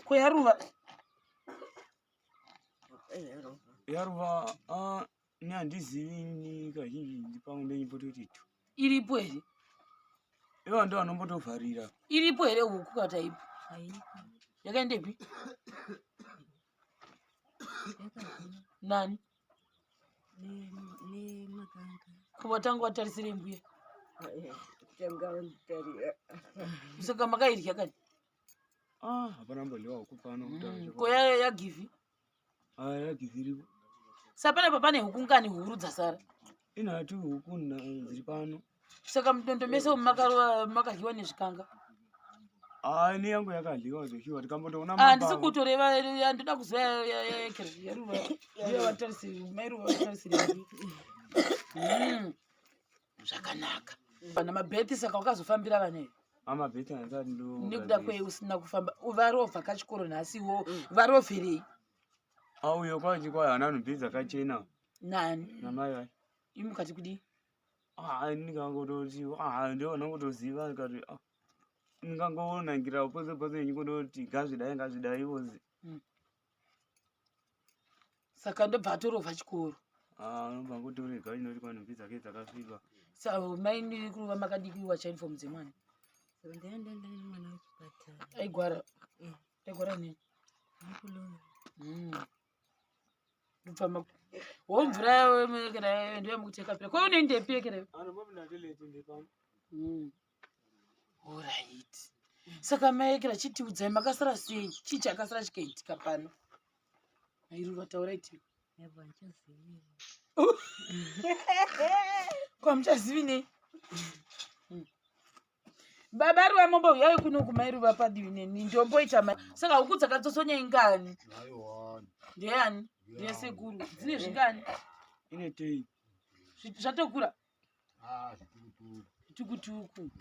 Ko yaruva? Yaruva ah, ini handizivi ini kazhinji ndipamwe ndenyimbotoiti tu. Iripo here? Ivo ndo vanombotovharira. Iripo here huku kana taipo? Yakaendepi? Nani? Kuvatanga vatarisire mbuya. Saka makairya kani? Ah, hapana mboliwa huku pano. Ko ya yagivi? Ah, yagivi iripo. Saka panapa pane huku ngani huru dzasara? Inhatu huku dziri pano. Saka mudondo mese umu makadyiwa nezvikanga? Ah, ini yangu yakadyiwa zveshuwa tikambotoona Ah, ndisi kutoreva ndoda kuziva yakera yaruva. Ndiyo vatarisiri, mai ruva vatarisiri. Zvakanaka. Vana mabhethi saka wakazofambira vana here? Amabhethi andisati ndo. Nekuda kwei usina kufamba? Varovha kachikoro nhasiwo varovherei? Auyo kwachi kwayo hana nhumbi dzakachena. Nani? Namai vacho. Imi mukati kudii? Ah, ndikangototi ah, ndio vanongotoziva ndikati ah, ndingangonangira pose pose ndingototi ngazvidai ngazvidai vozi. Saka ndobva atorovha chikoro. Ah, anobva angotorega inoti kwanhumbi dzake dzakasviba. Sa mai ndiri makadii kuwacha uniform dzemwana? Aigwara. Aigwara nei? Ndobva wo mvura yekera ndiyo yamukuteka pira. Ko unoendepi yekera? Anobva toilet ndepano. Alright. Saka mai yekera chitiudzai makasara sei? Chii chakasara chikaitika pano? Mairuva taurai tiwe. Kwamuchazivi nei? Baba ruva mombo uyai kuno kumairuva padivi neni ndomboita mai. Saka huku dzakatsotsonya ingani? Ndeyani? Ndeyesekuru. Dzine zvingani? Ine tei. Zvatokura? Zvitukutuku.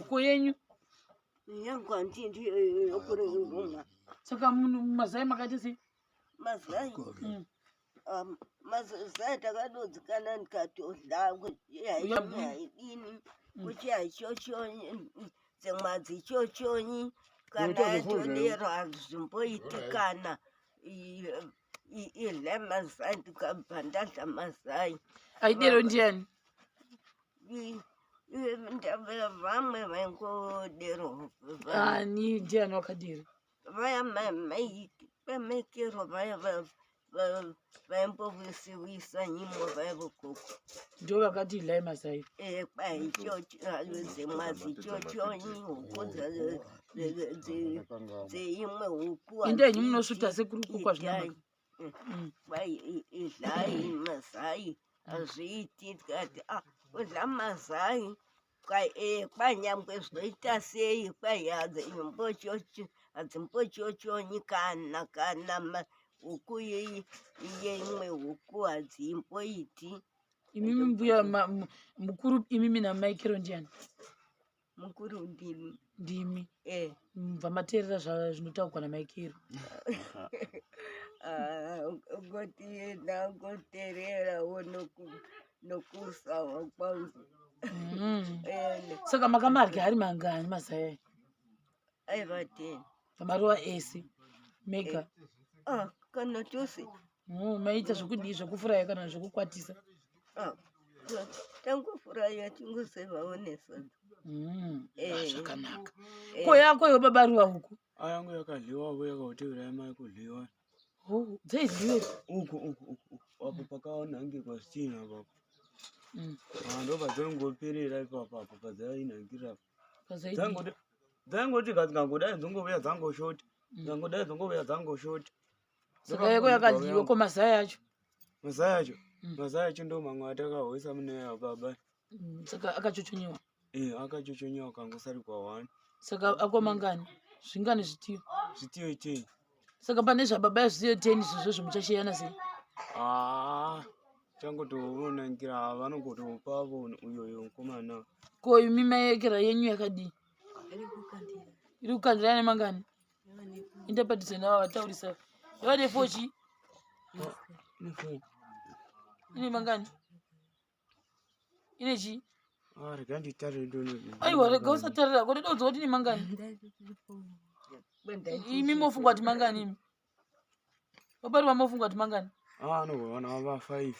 Ko yenyu? Yangu handiendi yokurumwa. Saka munhu mazai makaita sei? Mazai. Mazai takadodzikana ndikatodla kuti haidini kuti haichochonyi dzimwe hadzichochonyi kana yatodero hazvimboiti kana idla mazai ndikabva ndadla mazai. Aidero ndiani? Vamwe vaingodero. Ani ndiani wakadero? Vaya maikero vaya vaimbovisiwisa nyimo vaya vokoko. Ndo vakati idlai mazai. Kwai dzimwe hadzichochonyi huku dzeimwe huku. Enda henyu munosvuta sekuru kukwa zvinamaka. Kwai idlai mazai hazviiti tikati ah kudla mazai kwanyangwe zvoita sei kwai hadzimbochochonyi kana kana huku yeimwe huku hadzimboiti. Imimi mbuya mukuru imimi namai Kero ndiani? Mukuru ndimi. Ndimi. Mubva mateerera zvinotaurwa namai Kero. Ngoti ndangoteererawo nokusawa kwangu. Saka makamarya ari mangani mazai aya? Aiva 10. Maruva ese mega? Kana tose. Maita zvekudii, zvekufuraya kana zvekukwatisa? Tangofuraya tingosevawo nesadza. Zvakanaka. Ko yako yo baba ruva huku? Ayangu yakadliwawo yakauteverai mai kudliwa. Dzaidliwe? Uku uku uku apo pakanangirwa zvitinha apapo. Ndo padzaingoperera ipapo apo padzainangira. Dzaingoti dzingangodai dzongouya dzangoshota. Dzingangodai dzongouya dzangoshota. Saka yako yakadyiwa ko mazai acho? Mazai acho? Mazai acho ndo mamwe atakahoisa mune baba. Saka akachochonyiwa? Akachochonyiwa akangosarikwa 1. Saka ako mangani? Zvingani zvitiyo? Zvitiyo 10. Saka pane zvababa zvitiyo 10 izvozvo zvimuchashiyana sei? Changotoonangira vanongotopavo uyoyo mukomana. Ko imi mayekera yenyu yakadii? Iri kukandira nemangani? Enda padhuze navo vataurisa. Yava ne4 chii? Ne4. Ine mangani? Ine chii? Rega nditarire ndone. Aiwa rega usatarira, ko ndoda kuziva kuti ine mangani? Imi mofunga kuti mangani imi? Baba Ruva mofunga kuti mangani? Ah, anowana va 5.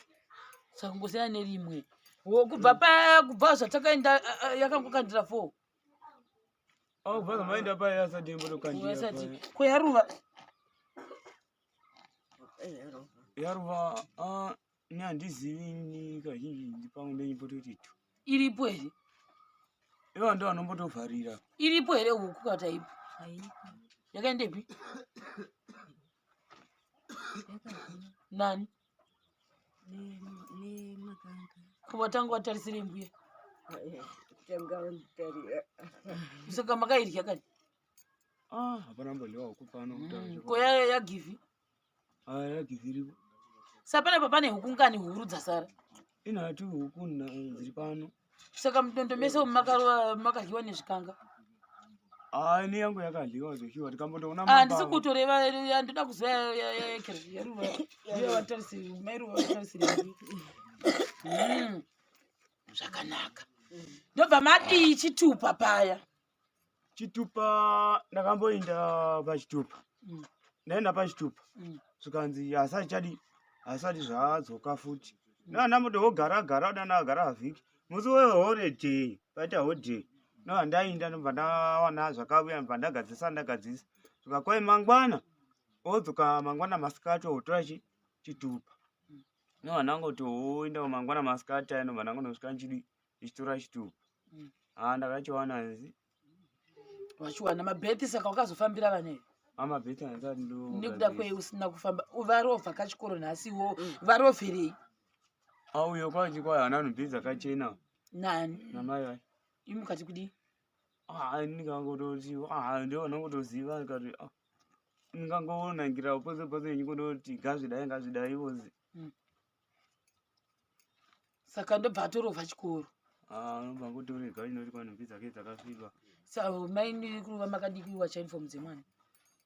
Saka kungosiyana nerimwe. Wo kubva pa kubva zvatakaenda yakangokandira 4. Ah, kubva zvamaenda paya asati yambotokandira. Asati. Ko yaruva? Yaruva ah ni handizivi ni kazhinji pamwe ndenyipototi tu. Iripo here? Ivo ndo vanombotovharira. Iripo here huku kana ipo? Yakaendepi? Nani? Kuvatanga watarisire mbuya. Saka makairya kani? Ah, hapana mboliwa huku pano. Ko yagivi? Ah, yagivi iripo. Saka panapa pane huku ngani huru dzasara? Inhatu huku dziri pano. Saka mudondo mese umu makadyiwa nezvikanga? Ah, ini yangu yakadyiwa zveshuwa tikambotoona Ah, ndisi kutoreva ndoda kuziva yaruva vatarisiri mairuva vatarisiri. Zvakanaka. Ndobva madii chitupa paya? Chitupa ndakamboenda pachitupa. Ndaenda pachitupa. Zvikanzi asati chadi asati zvadzoka futi. Ndandamboti wogara gara dana gara vhiki. Musi weholiday paita holiday. No ndaenda ndobva ndawana zvakauya ndobva ndagadzisa ndagadzisa. Zvikakwai mangwana wodzoka mangwana masikati wotora chitupa. No ndangoti woenda mangwana masikati aya ndobva ndangonosvika nchidi ndichitora chitupa. Ah ndakachiwana nzi. Wachiwana mabhethi saka wakazofambira vana here? Amabhethi handisati ndo. Nekuda kwei usina kufamba? Varovha kachikoro nhasiwo varovherei? Auyo kwachi kwai hana nhumbi dzakachena. Nani? Namai vai. Imi mukati kudii? Ah ndingangototi ah ndongotoziva ndikati ah ndingangonangira pose pose nyikondoti ngazvidai ngazvidai vozi. Saka ndobva atorovha chikoro. Ah unobva ngotorega inoti kwa nhumbi dzake dzakasviba. Sa maini kuruva makadii kuiwacha uniform dzemwana?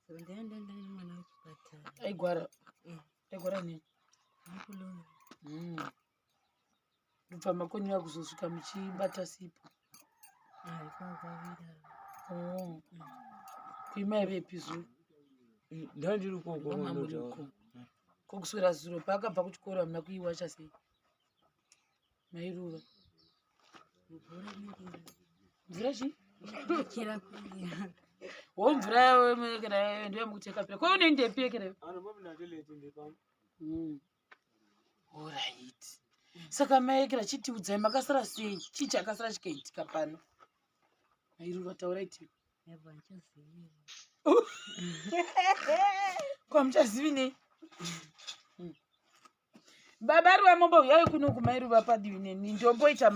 Ndaenda ndani mwana wechipatara. Aigwara. Mm. Aigwara nei? Nekulonga. Ndobva makoniwa kuzosvika muchibata sipo. Hayi kwakavira. Oh. Kuima yaivepi zuro? Ndandiri koko Mama muri uko. Ko kuswera zuro paakabva kuchikoro hamuna kuiwacha sei? Mairuva. Mvura inenge Mvura chii? ichera kurira. Wo mvura kana ndiyo mukuti yakapera. Ko unoendepi yekera? Alright. Saka maekera chitiudzai makasara sei? Chii chakasara chikaitika pano? Mairuva taurai tiwe. Yabva ndichazivi. Kwamuchazivi nei? Baba Ruva mombouyai kuno kumairuva padivi neni ndomboita.